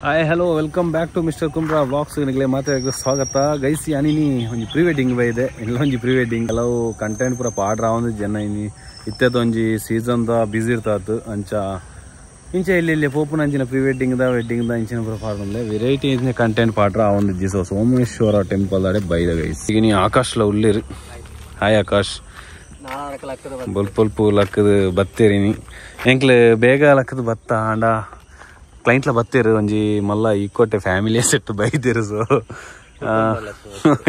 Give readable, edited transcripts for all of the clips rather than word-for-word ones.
Hi hello welcome back to mister Kumbra vlogs. ನಿಮಗೆ ಮಾತ್ರ ಸ್ವಾಗತ ಗೈಸ್. ಯಾನಿನಿ ಒಂಜಿ ಪ್ರೀ ವೆಡ್ಡಿಂಗ್ ಬೈದೆ ಇಲ್ಲ ಒಂಜಿ ಪ್ರೀ ವೆಡ್ಡಿಂಗ್ ಕೆಲವು ಕಂಟೆಂಟ್ ಪೂರ ಪಾಡ್ರ ಒಂದು ಜನ ಇನಿ ಇತ್ತೆದ ಒಂಜಿ ಸೀಸನ್ the busy ಇರ್ತಾತು ಅಂಚ ಇಂಚ ಇಲ್ಲಿ ಇಲ್ಲಿ ಪೋಪುನ ಅಂಚಿನ pre wedding the wedding the ಇಂಚಿನ ಪೂರ ಪಾಡ್ರೆ ವೆರೈಟಿ ಇಂಚಿನ ಕಂಟೆಂಟ್ ಪಾಡ್ರ ಆ ಒಂದು ಜಿ. ಸೋಮೇಶ್ವರ ಟೆಂಪಲ್ ಅಡೆ ಬೈದ ಗೈಸ್. ಈಗ ನೀ ಆಕಾಶ್ ಲ ಉಲ್ಲಿರು. ಹಾಯ್ ಆಕಾಶ್. ಬೊಲ್ಪು ಲಕ್ಕದು ಬತ್ತೀರಿನಿ ಎಂಕ್ಲೆ ಬೇಗ ಲಕ್ಕದು ಬತ್ತ ಆಂಡ ಕ್ಲೈಂಟ್ಲ ಬತ್ತೀರು ಒಂಜಿ ಮಲ್ಲ ಈಕೋಟೆ ಫ್ಯಾಮಿಲಿ ಸೆಟ್ ಬೈದಿರು. ಸೊ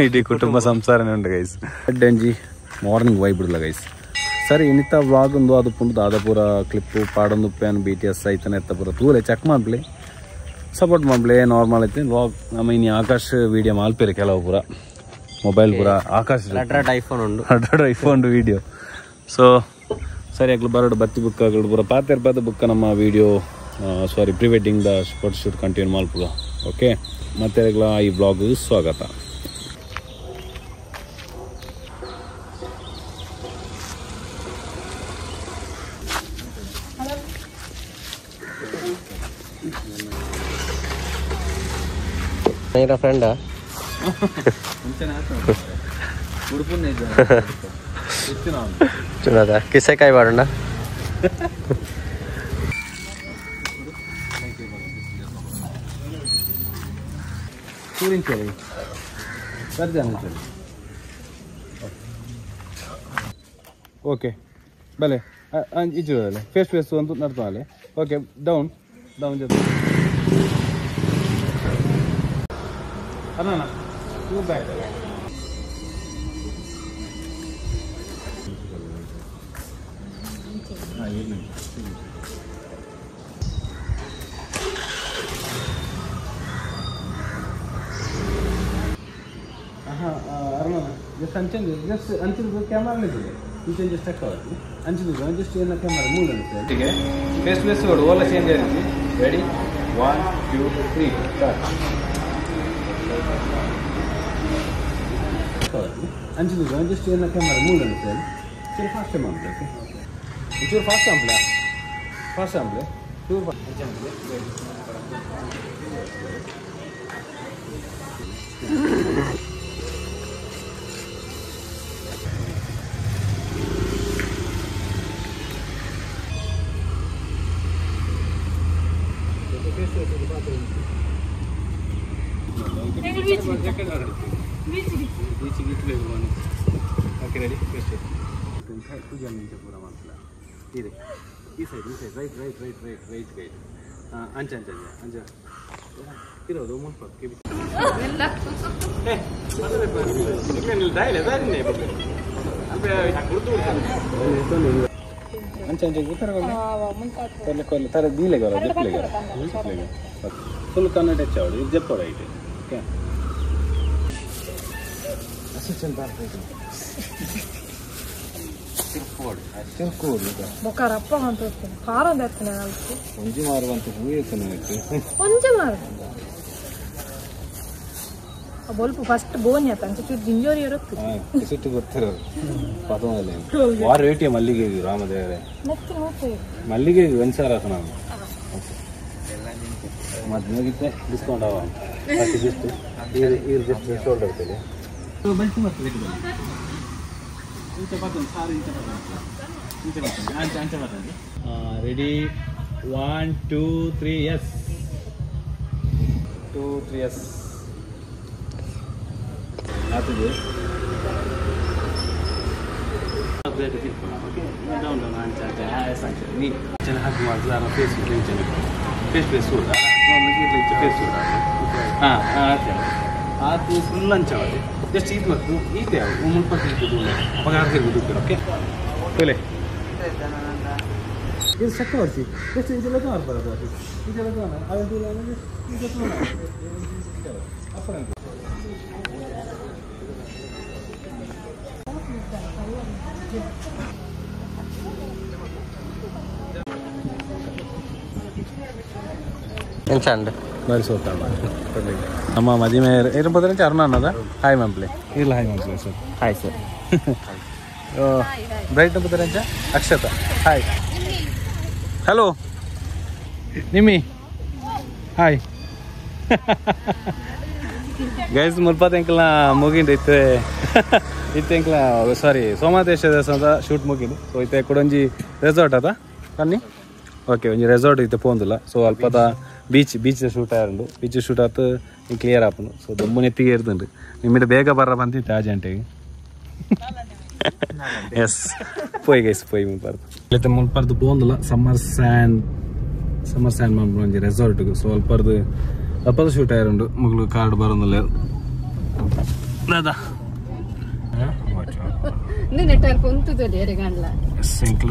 ಇಡೀ ಕುಟುಂಬ ಸಂಸಾರನೇ ಉಂಟು ಗೈಸ್. ಒಂಜಿ ಮಾರ್ನಿಂಗ್ ವೈ ಬಿಡಲ ಗೈಸ್. ಸರಿ ಇನ್ನಿತ್ತ ವ್ಲಾಗ್ ಒಂದು ಅದು ಪುಂಡು ದಾದ ಪೂರ ಕ್ಲಿಪ್ಪು ಪಾಡೊಂದು ಪ್ಯಾನ್ ಬಿ ಟಿ ಎಸ್ ಐತನೆ ಎತ್ತ ಪೂರ ತೂಲೆ ಚೆಕ್ ಮಾಡ್ಲಿ ಸಪೋರ್ಟ್ ಮಾಡ್ಲಿ ನಾರ್ಮಲ್ ಐತೆ ವ್ಲಾಗ್. ನಮ್ಮ ಇನ್ನು ಆಕಾಶ್ ವೀಡಿಯೋ ಮಾಲ್ಪೇರು ಕೆಲವು ಪೂರ ಮೊಬೈಲ್ ಪೂರ ಆಕಾಶ್ ಐಫೋನ್ ಉಂಡು ಐಫೋನ್ ವೀಡಿಯೋ. ಸೊ ಸರಿ ಆಗ್ಲು ಬರೋಡು ಬತ್ತಿ ಬುಕ್ ಆಗಲು ಪೂರ ಪಾತೆರ್ ಪಾತ ಬುಕ್ಕ ನಮ್ಮ video sorry pre wedding the photo shoot continue ಮಲ್ಪುಗ. Okay ಮತ್ತೆ ಈ ಬ್ಲಾಗ್ ಸ್ವಾಗತ. ಫ್ರೆಂಡ್ ಕಿಸೆಕಾಯಿ ಬಾಡಣ್ಣ. ಓಕೆ ಬಲೆ ಇಜ್ಜು ಫೇಸ್ ಫೇಸ್ ಅಂತ ನಡ್ತಾನೆ. ಓಕೆ ಡೌನ್ ಡೌನ್ ಜೊತೆ ಅಣ್ಣ ಟೂ ಬ್ಯಾಕ್. ಜಸ್ಟ್ ಅಂಚೆ ಜಸ್ಟ್ ಅಂಚಿನ ಕ್ಯಾಮರಾ ಇದೆ ಇಂಚೆ ಜಸ್ಟ್ ಹಾಕೋದು ಅಂಚಿನ ಜಸ್ಟ್ ಏನ ಕ್ಯಾಮರಾ ಮೂಲ ಅನಿಸ್ತದೆ. ಫೇಸ್ ಫೇಸ್ ಕೊಡು ಓಲ ಚೇಂಜ್ ಆಗಿದೆ. Ready 1 2 3 start. ಅಂಚಿನ ಜಸ್ಟ್ ಏನ ಕ್ಯಾಮರಾ ಮೂಲ ಅನಿಸ್ತದೆ. ಚೂರು ಫಾಸ್ಟ್ ಮಾಡ್ಲಿ. ಓಕೆ ಚೂರು ಫಾಸ್ಟ್ ಆಂಪ್ಲೆ ಫಾಸ್ಟ್ ಆಂಪ್ಲೆ ಚೂರು ಫಾಸ್ಟ್. ಈ ಸೈಡ್ ಈ side right right right right right right ಅಂಚ ಅಂಚ ಅಂಚ ಇರೋದು ಮುಲ್ಪ ಅಂಚ ಅಂಚ ತರ ದೀಲೆಗರ ಜಪ್ಪಲೆಗರ ಫುಲ್ ಕನ್ನಡ ಹೆಚ್ಚಾವಡು ಇದು ಜಪ್ಪೋಡ ಐತೆ. ಓಕೆ ಬೊಕರಪ್ಪ ಅಂತ ಖಾರ ಒಂದ್ ಒಂಜಿ ಮಾರುವಂತ ಹೂ ಒಂಜಿ ಮಾರು ಬೊಲ್ಪ ಫಸ್ಟ್ ಬೋನಿ ಆತ ಅಂಚ ಚೂರು ಜಿಂಜೋರಿ ಇರುತ್ತೆ ಸಿಟ್ಟು ಗೊತ್ತಿರೋದು ಪದವಲ್ಲ ವಾರ ರೇಟಿಯ ಮಲ್ಲಿಗೆ ರಾಮದೇವರೇ ಮಲ್ಲಿಗೆ ಒಂದು ಸಾವಿರ ಹಾಕ ನಾವು ಮತ್ತೆ ಹೋಗಿದ್ದೆ ಡಿಸ್ಕೌಂಟ್ ಆವ just just shoulder ready 1 2 3 S 2 3 S ಆತದೆ. ಡೌನ್ ಡೌನ್ ಅಂಚ ಅಂಚ ಎಸ್ ಅಂಚ ನೀ ಚೆನ್ನ ಹಾಕಿ ಮಾಡ್ತಾರೆ ಫೇಸ್ ಫೇಸ್ ಫೇಸ್ ಕೂಡ ಫೇಸ್ ಕೂಡ ಹಾಂ ಆತ ಆತು ಫುಲ್ ಅಂಚ ಜಸ್ಟ್ ಈತ್ ಮತ್ತು ಈತೆ ಮುಲ್ಪ ಅವಾಗ ಹಾಕಿರ್ಬೋದು. ಓಕೆ ತೊಲೆ ಇದು ಚಕ್ರವರ್ತಿ ಜಸ್ಟ್ ಇದೆಲ್ಲ ಮಾಡ್ಬಾರ್ದು ಇದೆಲ್ಲ ಬಾರಿ ಸೋತಣ್ಣ ನಮ್ಮ ಮದಿಮೆ ಇರ್ಬೋದ್ರೆ ಅರುಣ ಅನ್ನೋದ. ಹಾಯ್ ಮ್ಯಾಮ್ಪ್ಲೆ ಇಲ್ಲ ಹಾಯ್ ಮ್ಯಾಮ್ಪ್ಲೆ ಸರ್. Hi sir. Bright ನಂಬುತ್ತಾರಂಚ Akshata. Hi hello Nimmi. Hi. Guys ಮುಲ್ಪದ ಎಂಕಲ್ನ ಮುಗಿಂಡು ಇತ್ತೆ ಇತ್ತೆ ಎಂಕಲ್ನ ಸಾರಿ ಸೋಮಾದೇಶ ದೇವಸ್ಥಾನದ ಶೂಟ್ ಮುಗಿಂಡು. ಸೊ ಇತ್ತೆ ಕುಡೊಂಜಿ ರೆಸಾರ್ಟ್ ಅದ ಬನ್ನಿ. ಓಕೆ ಒಂಜಿ ರೆಸಾರ್ಟ್ ಇತ್ತೆ ಪೋಂದಿಲ್ಲ. ಸೊ ಅಲ್ಪದ ಬೀಚ್ ಬೀಚ್ ಶೂಟ್ ಆಯರುಂಡು. ಬೀಚ್ ಶೂಟ್ ಆತು ಕ್ಲಿಯರ್ ಆಪುಂಡು. ಸೊ ದೊಮ್ಮು ನೆತ್ತಿಗೆ ಇರ್ತುಂಡು ನಿಮ್ಮಿಡ ಬೇಗ ಬರ್ರ ಬಂತಿತ್ತು ಆ ಜಂಟೆಗೆ. ಎಸ್ ಪೋಯ್ ಗೈಸ್ ಪೋಯ್ ಮುಲ್ಪರ್ದು ಇತ್ತೆ ಮುಲ್ಪರ್ದು ಪೋಂದಿಲ್ಲ. ಸಮ್ಮರ್ ಸ್ಯಾಂಡ್ ಸಮ್ಮರ್ ಸ್ಯಾಂಡ್ ಮನ್ಪುನ ಒಂಜಿ ರೆಸಾರ್ಟ್ಗೆ. ಸೊ ಅಲ್ಪರ್ದು ಅಲ್ಪದ ಶೂಟ್ ಆಯರುಂಡು. ಮುಗ್ಲು ಕಾರ್ಡ್ ಬರೋದಿಲ್ಲ ದಾದಾ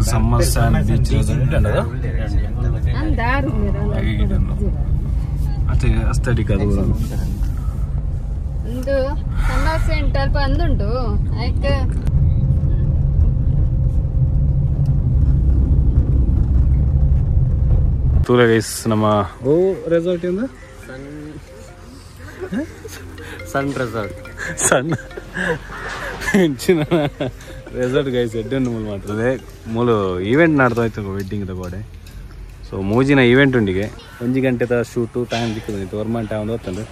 summer sand beach resort aesthetic ಅದು ಒಂದು ಸಮ್ಮರ್ ಸ್ಯಾಂಡ್ ಅಲ್ಪ ಅಂದುಂಟು ಐಕ್ ತೂಲೆ ಗೈಸ್ ನಮ್ಮ ಓ ರೆಸಾರ್ಟ್ ಇಂದ ಸನ್ ರೆಸಾರ್ಟ್ ಸಣ್ಣ ರೆಸಾರ್ಟ್ ಗೈಸ್ ಎಡ್ಡೆ ಮೂಲು ಮಾಡ್ತದೆ ಮೂಲು ಈವೆಂಟ್ ನಾಡ್ತಾ ಇತ್ತು ವೆಡ್ಡಿಂಗ್ ಗೋಡೆ. ಸೊ ಮೂಜಿನ ಈವೆಂಟ್ ಉಂಡಿಗೆ 1 ಗಂಟೆದ ಶೂಟು ಟೈಮ್ ದಿಕ್ಕದು ವರ್ಮ ಟೈಮ್ ಒಂದು ಹೊತ್ತಂಡು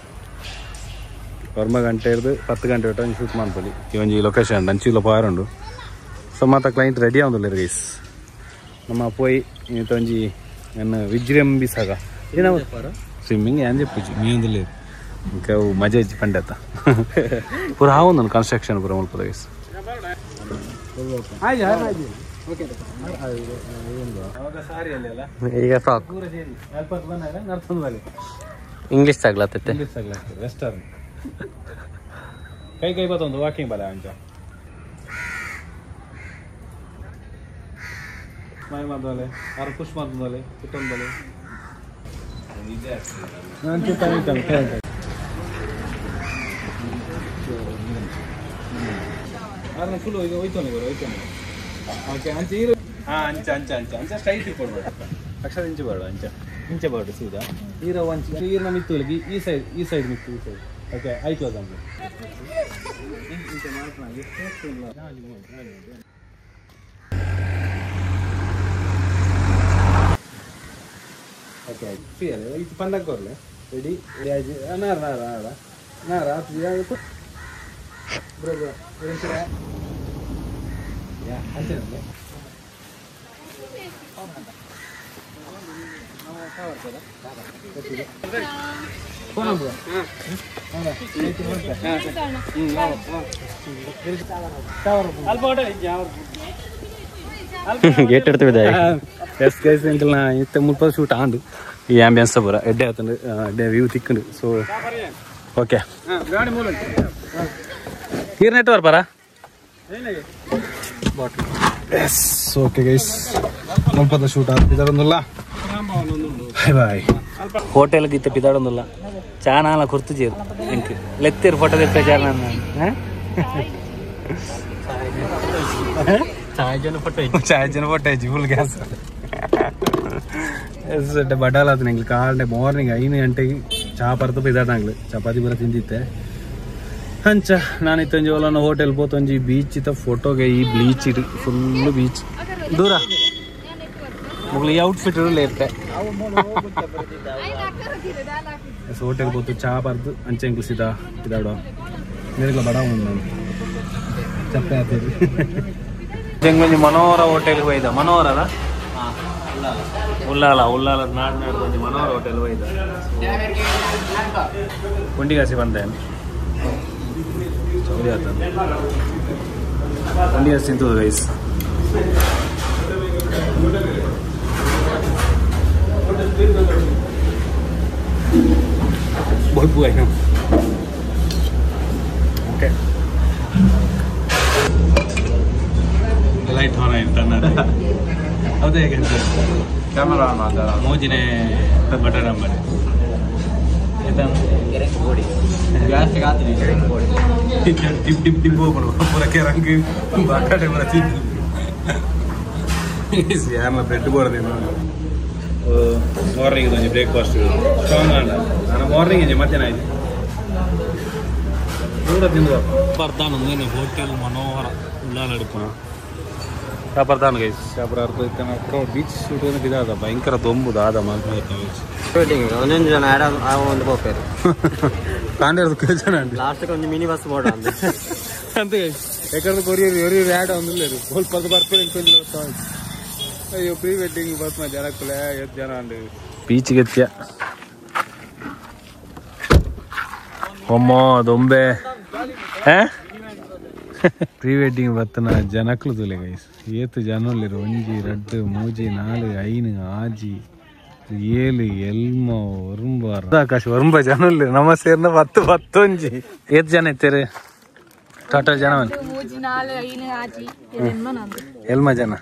ವರ್ಮ ಗಂಟೆ ಹಿಡ್ದು 10 ಗಂಟೆ ಒಟ್ಟು ಶೂಟ್ ಮಾಡ್ಬೋದು. ಈ ಒಂಜಿ ಲೊಕೇಶನ್ ಅಂಚಿಲ್ಲ ಪಾರುಂಡು. ಸೊ ಮಾತ ಕ್ಲೈಂಟ್ ರೆಡಿ ಆವೊಂದುಲ್ಲೆರ್ ಗೈಸ್. ನಮ್ಮ ಪೋಯಿ ಒಂಜಿ ಎನ್ನ ವಿಜೃಂಭಿಸಾಗ ಸ್ವಿಮ್ಮಿಂಗ್ ಏನ್ చెప్పొచ్చు ಮೀಯೊಂದುಲ್ಲೆರ್ ఇంకా ಮಜಾ ಇಜ್ಜಿ ಪಂಡತ್ತ ಪೂರ ಆವೊಂದುಂಡು ಕನ್ಸ್ಟ್ರಕ್ಷನ್ ಪೂರ ಮುಲ್ಪದ ಗೈಸ್. ಈಗ ಫ್ರಾಕ್ ಇಂಗ್ಲಿಷ್ ತಗ್ಲಾತೈತೆ. ವೆಸ್ಟರ್ನ್ ಕೈ ಕೈ ಬತ್ತೊಂದು ವಾಕಿಂಗ್ ಬಲ ಅಂಚ ಮೈ ಮಾದೋಲೆ ಆರು ಪುಷ್ ಮಾದೋಲೆ ಕುಟ್ಟೊಂದು ಬಲೆ ಫುಲ್ ಹೋಯ್ತಾನೆ ಹೋಯ್ತಾನೆ. ಓಕೆ ಅಂಚೆ ಇರು. ಹಾಂ ಅಂಚ ಅಂಚ ಅಂಚ ಅಂಚ ಸ್ಟ್ರೈಟ್ ಕೊಡ್ಬೇಡ ಅಕ್ಷರ ಇಂಚೆ ಬೇಡ ಅಂಚ ಇಂಚೆ ಬೇಡ ಸೀದಾ ಹೀರೋ ಅಂಚೆ ಈರ್ನ ಮಿತ್ತುಲಿಗೆ ಈ ಸೈಡ್ ಈ ಸೈಡ್ ಮಿತ್ತು ಈ ಸೈಡ್. ಓಕೆ ಆಯ್ತು ಅದು ಓಕೆ ಆಯ್ತು ಫ್ರೀ ಅಲ್ಲ ಇದು ಪಂಡಕ್ಕೆ ಬರಲೆ ರೆಡಿ ರೆಡಿ ನಾರ ನಾರ ನಾರ ನಾರ ಬ್ರೋ ಬ್ರೋ ಯಾ ಅಂಚೆ ಗೇಟ್ ಎಡ್ತಿದೆ. ಎಸ್ ಗೈಸ್ ಎಂಕಲ್ನ ಇತ್ತೆ ಮುಲ್ಪ ಶೂಟ್ ಆಂಡು ಈ ಆಂಬಿಯನ್ಸ್ ಪೂರ ಎಡ್ಡೆ ಆತಂಡು ಎಡ್ಡೆ ವ್ಯೂ ತಿಕ್ಕಂಡು. ಸೊ ಓಕೆ here network ಪರ. ಎಸ್ ಓಕೆ ಗೈಸ್ ಮುಲ್ಪದ ಶೂಟ್ ಆದ ಪಿದಾಡೊಂದುಲ್ಲ. Bye bye. ಹೋಟೆಲ್ ಗಿತ್ತ ಪಿದಾಡೊಂದುಲ್ಲ ಚಾನಾಲ ಕುರ್ತು ಜೇರು ಎಂಕ್ ಲೆತ್ತಿರು ಫೋಟೋ ತೆಪ್ಪ ಚಾನ ಚಾಯ್ ಫೋಟೋ ಚಾಯ್ ಜನ ಫೋಟೋ ಇಜ್ಜಿ ಫುಲ್ ಗ್ಯಾಸ್. ಎಸ್ ಬಡಾಲ ಆತನ ಎಂಗ್ಲು ಕಾಂಡೆ ಮಾರ್ನಿಂಗ್ 5 ಗಂಟೆಗೆ ಚಾ ಪರ್ತು ಪಿದಾಡಂಗ್ಲು ಚಪಾತಿ ಪೂರ ತಿಂದಿತ್ತೆ. ಅಂಚ ನಾನು ಇತ್ತೊಂಜಿ ಓಲನ ಹೋಟೆಲ್ ಪೋತೊಂಜಿ ಬೀಚ್ ಇತ್ತ ಫೋಟೋಗೆ ಈ ಬ್ಲೀಚ್ ಇಡು ಫುಲ್ ಬೀಚ್ ದೂರ ಮುಗ್ಲು ಈ ಔಟ್ಫಿಟ್ ಇರುತ್ತೆ. ಹೋಟೆಲ್ ಪೋತು ಚಾ ಪರ್ದು ಅಂಚೆ ಎಂಕ್ಲು ಸೀದಾ ಪಿದಾಡುವ ಮೇರೆಗ್ಲ ಬಡ ಉಂಡು ಚಪ್ಪೆ ಆತೇರಿ. ಒಂಜಿ ಮನೋಹರ ಹೋಟೆಲ್ ಹೋಯ್ದ ಮನೋಹರ ಉಲ್ಲಾಲ ಉಲ್ಲಾಲ ನಾಡ್ ನಾಡ್ ಒಂಜಿ ಮನೋಹರ ಹೋಟೆಲ್ ಹೋಯ್ದ ಕೊಂಡಿಗಾಸಿ ಬಂದೆ ಕೊಂಡಿಗಾಸಿ ತಿಂತದ ಗೈಸ್. ಬಲ್ಪು ಆಯ್ತು. ಓಕೆ ಲೈಟ್ ಆನ್ ಆಯ್ತು ಹೌದಾ ಹೇಗೆ ಕ್ಯಾಮರಾ ಆನ್ ಮಾತಾಡ ಮೋಜಿನೇ ಬಟರ್ ಅಂಬರೆ ಟಿಪ್ ಟಿಪ್ ಟಿಪ್ ಹೋಗ್ಬಿಡು ಪೂರಕ್ಕೆ ರಂಗ್ ಬಟಾಟೆ ಪೂರ ತಿಂದು ಯಾರನ್ನ ಬ್ರೆಡ್ ಬೋರ್ದೆ ಮಾರ್ನಿಂಗ್ ಒಂಜಿ ಬ್ರೇಕ್ಫಾಸ್ಟ್ ಸ್ಟ್ರಾಂಗ್ ಆಂಡ ನಾನು ಮಾರ್ನಿಂಗ್ ಇಂಜಿ ಮಧ್ಯಾಹ್ನ ಆಯ್ತು ಪೂರ ತಿಂದು ಬರ್ತಾನ ಹೋಟೆಲ್ ಮನೋಹರ ಉಳ್ಳಾಲ എടുക്കണം. ಚಾಪರ್ ದಾನ್ ಗೈಸ್ ಚಾಪರ್ ಅರ್ಧ ಇತ್ತನ ಬೀಚ್ ಶೂಟ್ ಇದಾದ ಭಯಂಕರ ದೊಂಬು ದಾದ ಶೂಟಿಂಗ್ ಒಂದೊಂದು ಜನ ಆಡ್ ಒಂದು ಪೋಪೇರು ಕಾಂಡೇರ್ದು ಜನ ಲಾಸ್ಟ್ ಒಂದು ಮಿನಿ ಬಸ್ ಬೋಡ ಅಂತ ಗೈಸ್ ಯಾಕಂದ್ರೆ ಕೊರಿಯರ್ ಒರಿಯರ್ ಆ್ಯಡ್ ಒಂದಿಲ್ಲ ಹೋಲ್ ಪದ ಬರ್ತಾರೆ ಅಯ್ಯೋ ಪ್ರೀ ವೆಡ್ಡಿಂಗ್ ಬಸ್ ಮಾ ಜನಕ್ಕಲೆ ಎಷ್ಟು ಜನ ಅಂಡ್ ಬೀಚ್ಗೆ ಎತ್ತಿಯ ಒಮ್ಮ ದೊಂಬೆ ಪ್ರೀ ವೆಡ್ಡಿಂಗ್ ಬತ್ತನ ಜನಕ್ಲು ತುಲೆ ಗೈಸ್ ಏತು ಜನೊಲ್ಲೆರ್ ಒಂಜಿ ರಡ್ಡ್ ಮೂಜಿ ನಾಲ್ ಐನ್ ಆಜಿ ಏಳು ಎಲ್ಮ ಒರುಂಬ ಆಕಾಶ ಒರುಂಬ ಜನೊಲ್ಲೆರ್ ನಮ ಸೇರ್ನ ಪತ್ತು ಪತ್ತೊಂಜಿ ಏತ್ ಜನ ಇತ್ತೆರ್ ಟೋಟಲ್ ಜನ ಮೂಜಿ ನಾಲ್ ಐನ್ ಆಜಿ ಎಲ್ಮ ಜನ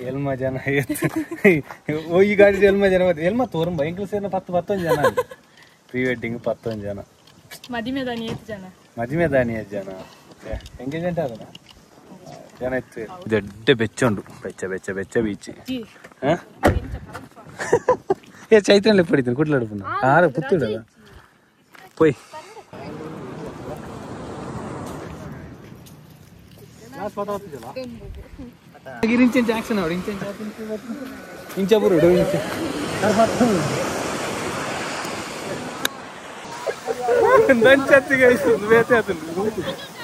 ಎಲ್ಮ ಜನ ಓ ಈ ಗಾಡಿ ಎಲ್ಮ ಜನ ಎಲ್ಮ ತೋರುಂಬ ಎಂಕ್ಲು ಸೇರ್ನ ಪತ್ತು ಪತ್ತೊಂಜಿ ಜನ ಪ್ರೀ ವೆಡ್ಡಿಂಗ್ ಪತ್ತೊಂಜಿ ಜನ ಮದಿಮೆ ದಾನಿ ಏತ್ ಜನ ಮದಿಮೆ ದಾನಿ ಏತ್ ಜನ ಎಂಗೇಜ್ಮೆಂಟ್ ಆದನ ಜನ ಇತ್ತು ದೊಡ್ಡ ಬೆಚ್ಚ ಉಂಡು ಬೆಚ್ಚ ಬೆಚ್ಚ ಬೆಚ್ಚ ಬೀಚ್ ಏ ಚೈತನ್ಯ ಪಡಿತೀನಿ ಕುಡ್ಲಾಡು ಆರು ಪುತ್ತೂಡಲ್ಲ ಪೋಯ್ ಇಂಚ ಬರುಡು ಇಂಚ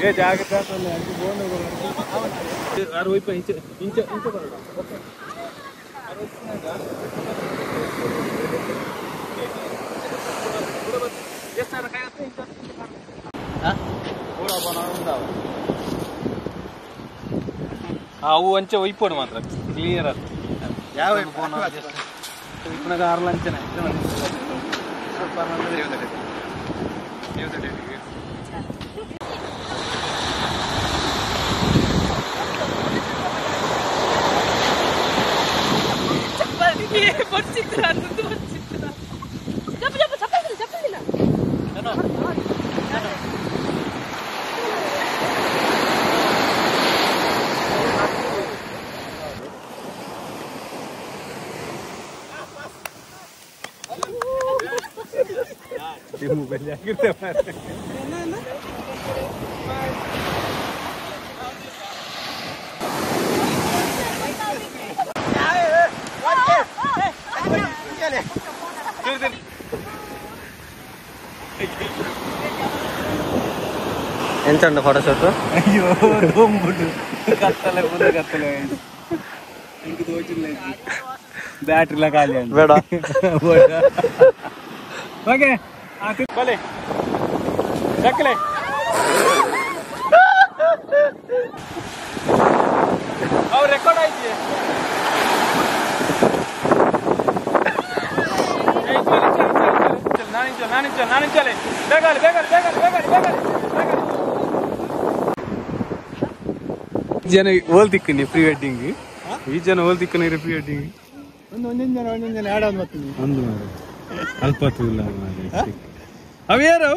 ఏ జాగ్రత్త ఇంచ ఇంచ ఓకే ಅವು ಅಂಚೆ ಒಯ್ಪೋಡು ಮಾತ್ರ ಕ್ಲಿಯರ್ ಅದು ಯಾವ ಆರು ಅಂಚನೆ ಎಂತ ಉಂಟು ಫೋಟೋಶೂಟ್? ಅಯ್ಯೋ ದೊಂಬುಡು ಕತ್ತಲೆ ಪೂರ ಕತ್ತಲೆ ಇಂಕ್ ತೋಚಿಲ್ಲ ಬ್ಯಾಟ್ರಿಲ ಖಾಲಿ ಬೇಡ ಓಕೆ ಬಲೆ ಸಕ್ಕಲೆ ಅವು ರೆಕಾರ್ಡ್ ಆಯ್ತು ನಾನಿಂಚ ನಾನಿಂಚಲೆ ಬೇಗಾಲಿ ಬೇಗಾಲಿ ಬೇಗಾಲಿ ಬೇಗಾಲಿ ಬೇಗಾಲಿ ಬೇಗಾಲಿ ಜನ ಓಲ್ ತಿಕ್ಕನಿ ಪ್ರೀ ವೆಡ್ಡಿಂಗ್ ಈ ಜನ ಓಲ್ ತಿಕ್ಕನಿ ಪ್ರೀ ವೆಡ್ಡಿಂಗ್ ಒಂದು ಒಂದೊಂದು ಜನ ಒಂದೊಂದು ಜನ ಆ್ಯಡ್ ಆನ್ ಬರ್ತೀನಿ ಒಂದು ಮಾರೆ ಅಲ್ಪ ತೂಲ ಅವ್ಯಾರು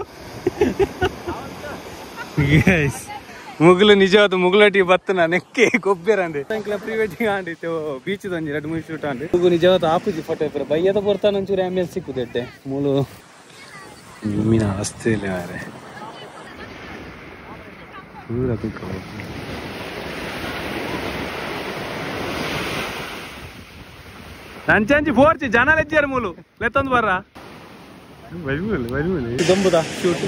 ಗೈಸ್ ಮುಗುಲು ನಿಜವಾದ ಮುಗುಲಟಿ ಬತ್ತನ ನೆಕ್ಕೆ ಗೊಬ್ಬೆರಂಡೆ ಪ್ರೀ ವೆಡ್ಡಿಂಗ್ ಆಂಡಿ ಬೀಚ್ ಒಂಜಿ ಎರಡು ಮೂರು ಶೂಟ್ ಆಂಡಿ ಮುಗು ನಿಜವಾದ ಆಪುಜಿ ಫೋಟೋ ಇಪ್ಪರ ಬಯ್ಯದ ಪೊರ್ತಾನ ಒಂಚೂರು ಆಂಬಿಯನ್ಸ್ ಸಿಕ್ಕುದೆಡ್ಡೆ ಮೂಲು ಮೀನ ಅವಸ್ಥೆ ಇಲ್ಲ ಮಾರೆ ಪೂರ ತೂಕ ನಂಚಂಚಿ ಫೋರ್ಚಿ ಜನ ಲೆಜ್ಜಾರು ಮೂಲು ಲೆತ್ತೊಂದು ಬರ್ರ ದೊಂಬುದ ಶೂಟ್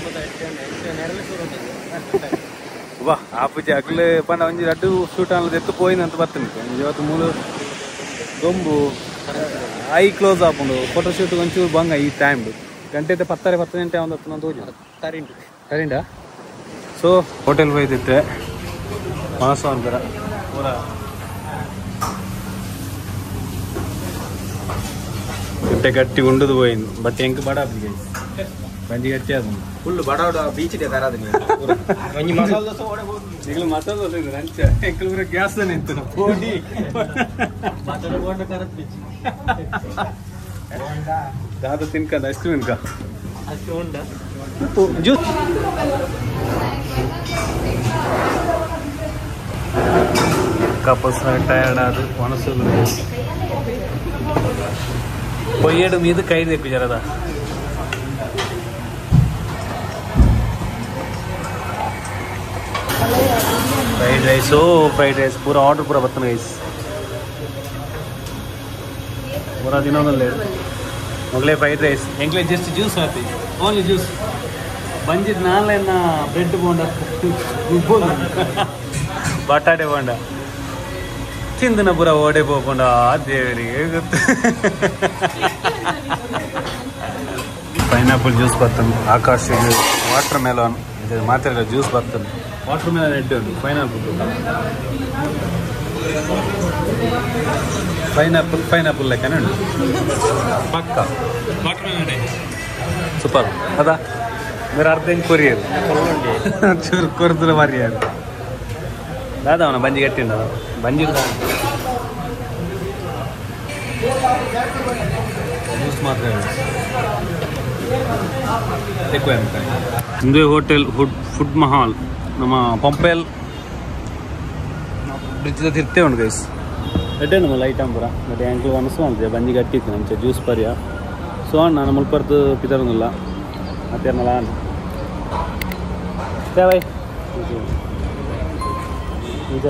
ವಾ ಆಪುಜಿ ಅಗ್ಲೆ ಪಂಡ ಒಂಜಿ ರಡ್ಡು ಶೂಟ್ ಆನ್ಲದ ಎತ್ತು ಪೋಯಿನಂತ ಬರ್ತುಂಡು ಇವತ್ತು ಮೂಲು ದೊಂಬು I close ಆಪುಂಡು ಫೋಟೋ ಶೂಟ್ ಒಂಚೂರು ಬಂಗ ಈ ಟೈಮ್ ಗಂಟೆ ಪತ್ತಾರೆ ಪತ್ತು ಗಂಟೆ ಒಂದು ಹತ್ತು ತೋಜು ಕರೆಂಟ್ ಕರೆಂಟಾ ಸೊ ಹೋಟೆಲ್ ಬೈದಿತ್ತೆ ಮನಸ್ಸು ಅಂತಾರ ಪೂರ ಗಂಟೆ ಗಟ್ಟಿ ಉಂಡುದು ಪೋಯಿಂದು ಬಟ್ ಎಂಕ್ ಬಡ ಬಂಜಿ ಗಟ್ಟಿ ಅದು ಫುಲ್ ಬಡ ಬೀಚ್ ಡೆ ತರಾದ ಒಂಜಿ ಮಸಾಲ ದೋಸೆ ಓಡೆ ಈಗಲೂ ಮಸಾಲ ದೋಸೆ ಇದೆ ಅಂಚೆ ಎಂಕಲ್ ಪೂರ ಗ್ಯಾಸ್ ನಿಂತು ಪೋಡಿ ಮಸಾಲ ಬೋಂಡ ಕರತ್ ಬೀಚ್ ದಾದ ತಿನ್ಕಂದ ಐಸ್ ಕ್ರೀಮ್ ತಿನ್ಕ ಐಸ್ ಕ್ರೀಮ್ ಉಂಡ ಜ್ಯೂಸ್ ಕಪಸ್ ಟಯರ್ಡ್ ಅದು ಮನಸ್ಸು ಪೊಯ್ಯಡು ಮೀದು ಕೈ ತೆಪ್ಪು ಜರದ ಫ್ರೈಡ್ ರೈಸು ಫ್ರೈಡ್ ರೈಸ್ ಪೂರ ಆರ್ಡರ್ ಪೂರ ಬರ್ತದೆ ಗೈಸ್. ಪೂರ ದಿನದಲ್ಲೇ ಮೊಗಲೇ ಫ್ರೈಡ್ ರೈಸ್ ಎಂಕ್ಲೆ ಜಸ್ಟ್ ಜ್ಯೂಸ್ ಆತಿ, ಓನ್ಲಿ ಜ್ಯೂಸ್. ಬಂಜಿದ್ ನಾಲೆನ ಬ್ರೆಡ್ ಬೋಂಡ, ಬಟಾಟೆ ಬೋಂಡ ತಿಂದನ ಪೂರ ಓಡೆ ಪೋಪುಂಡ ದೇವರಿಗೆ ಗೊತ್ತು. ಪೈನಾಪಲ್ ಜ್ಯೂಸ್ ಬರ್ತದೆ, ಆಕಾಶ್ ವಾಟರ್ ಮೆಲನ್ ಇದು ಮಾತ್ರ ಜ್ಯೂಸ್ ಬರ್ತದೆ. ವಾಟರ್ ಮೆಲನ್ ಎಡ್ಡೆ ಉಂಟು, ಪೈನಾಪಲ್ ಪೈನಾಪಲ್ ಪೈನಾಪಲ್ ಲೆಕ್ಕನೇ ಉಂಟು ಪಕ್ಕ. ಸೂಪರ್ ಅದ ಬೇರೆ ಅರ್ಧ ಹೆಂಗೆ ಕೊರಿಯರ್ ಚೂರು ಕೊರ್ದ್ರ ಮರ್ಯಾದ ದಾದ ಅವನ ಬಂಜಿ ಗಟ್ಟಿ ಬಂಜಿ ಜ್ಯೂಸ್ ಮಾತ್ರ ಇಂದೇ ಹೋಟೆಲ್ ಫುಡ್ ಮಹಾಲ್ ನಮ್ಮ ಪಂಪೆಲ್ ಬ್ರಿಡ್ಜ್ ತಿರ್ತೇ ಉಂಟು ಗೈಸ್. ಎಡ್ಡೆ ನಮ್ಮ ಲೈಟ್ ಪೂರ ಬಟ್ ಎಂಕ್ಲು ಅನಿಸು ಅಂತೆ ಬಂಜಿ ಗಟ್ಟಿ ಇತ್ತು ಅಂಚೆ ಜ್ಯೂಸ್ ಪರ್ಯ. ಸೊ ನಾನು ಮುಲ್ಪರ್ದು ಪಿತರೊಂದಿಲ್ಲ ಮತ್ತೆ ಬೈ ನಿಜ.